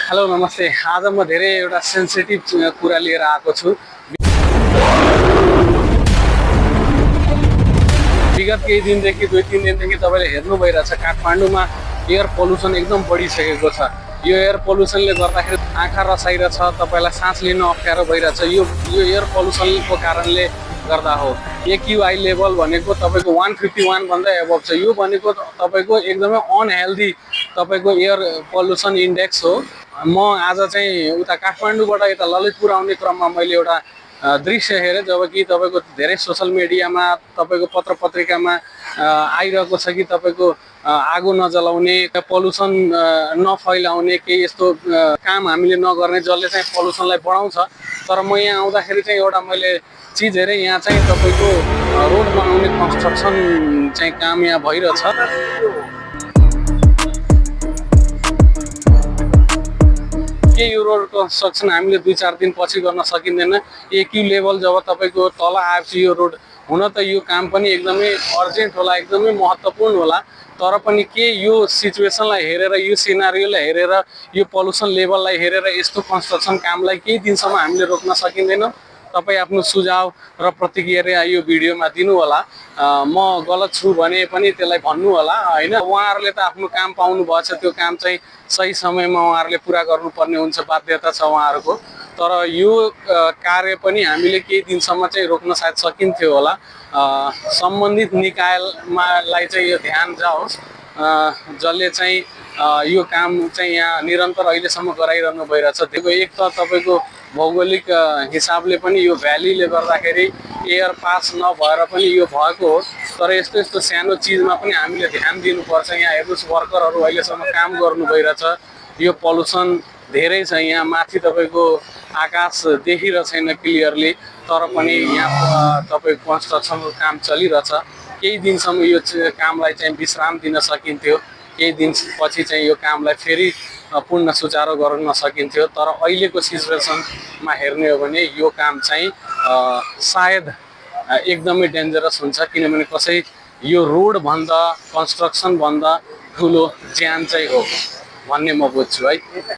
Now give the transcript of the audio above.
Hello नमस्ते। आज म धेरै एउटा सेन्सिटिभ कुरा लिएर आएको छु। विगत केही दिनदेखि 2-3 दिनदेखि तपाईले हेर्नु भइरहेछ काठमाडौँमा एयर पोल्युसन एकदम बढिसकेको छ। यो एयर पोल्युसनले गर्दाखेरि आँखा रसाइरहेछ, तपाईलाई सास लिन अप्ठ्यारो भइरहेछ। यो एयर पोल्युसनको कारणले गर्दा हो। AQI लेभल भनेको तपाईको 151 भन्दा एबभ छ। यो भनेको तपाईको एकदमै अनहेल्दी तपाईको एयर पोल्युसन इन्डेक्स हो। म आज चाहिँ उता काठमाडौँबाट यता ललितपुर आउने क्रममा मैले एउटा दृश्य हेरेँ, जब कि तपाईको धेरै सोशल मिडियामा तपाईको पत्र पत्रिकामा आइरहेको छ कि तपाईको आगो नजलाउने, पोल्युसन नफैलाउने केही यस्तो काम हामीले नगर्ने जसले चाहिँ पोल्युसनलाई बढाउँछ। तर म यहाँ आउँदाखेरि चाहिँ एउटा मैले चिज हेरेँ, यहाँ चाहिँ तपाईको रोड बनाउने कन्स्ट्रक्सन चाहिँ काम यहाँ भइरहेछ। के यो रोड कन्स्ट्रक्सन हामीले 2-4 दिन पछि गर्न सकिँदैन? AQ लेभल जब तपाईको तल आएपछि यो रोड हुन त यो काम पनि एकदमै अर्जेन्ट होला, एकदमै महत्त्वपूर्ण होला। तर पनि के यो सिचुएसनलाई हेरेर, यो सिनारियोलाई हेरेर, यो पोल्युसन लेभललाई हेरेर यस्तो कन्स्ट्रक्सन कामलाई केही दिनसम्म हामीले रोक्न सकिँदैन? तपाईँ आफ्नो सुझाव र प्रतिक्रिया यो भिडियोमा दिनु होला। म गलत छु भने पनि त्यसलाई भन्नु होला हैन। उहाँहरूले त आफ्नो काम पाउनु भएछ, त्यो काम चाहिँ सही समयमा उहाँहरूले पुरा गर्नुपर्ने हुन्छ, बाध्यता छ उहाँहरूको। तर यो कार्य पनि हामीले केही दिनसम्म चाहिँ रोक्न सायद सकिन्थ्यो होला। सम्बन्धित निकायलाई चाहिँ यो ध्यान जाओस्, जसले चाहिँ यो काम चाहिँ यहाँ निरन्तर अहिलेसम्म गराइरहनु भइरहेछ। एक त तपाईको भौगोलिक हिसाबले पनि यो भ्यालीले गर्दाखेरि एयर पास नभएर पनि यो भएको हो। तर यस्तो यस्तो सानो चिजमा पनि हामीले ध्यान दिनुपर्छ। यहाँ हेर्नुहोस्, वर्करहरू अहिलेसम्म काम गर्नु भइरहेछ। यो पोल्युसन धेरै छ। यहाँ माथि तपाईको आकाश देखिरहेको छैन क्लियरली, तर पनि यहाँ तपाईको कन्स्ट्रक्सनको काम चलिरहेछ। केही दिनसम्म यो कामलाई चाहिँ विश्राम दिन सकिन्थ्यो, केही दिनपछि चाहिँ यो कामलाई फेरि पूर्ण सुचारू गर्न सकिन्थ्यो। तर अहिलेको सिचुएसनमा हेर्ने हो भने यो काम चाहिँ सायद एकदमै डेन्जरस हुन्छ, किनभने कसै यो रोड भन्दा कन्स्ट्रक्सन भन्दा ठुलो ज्यान चाहिँ हो भन्ने म बुझ्छु है।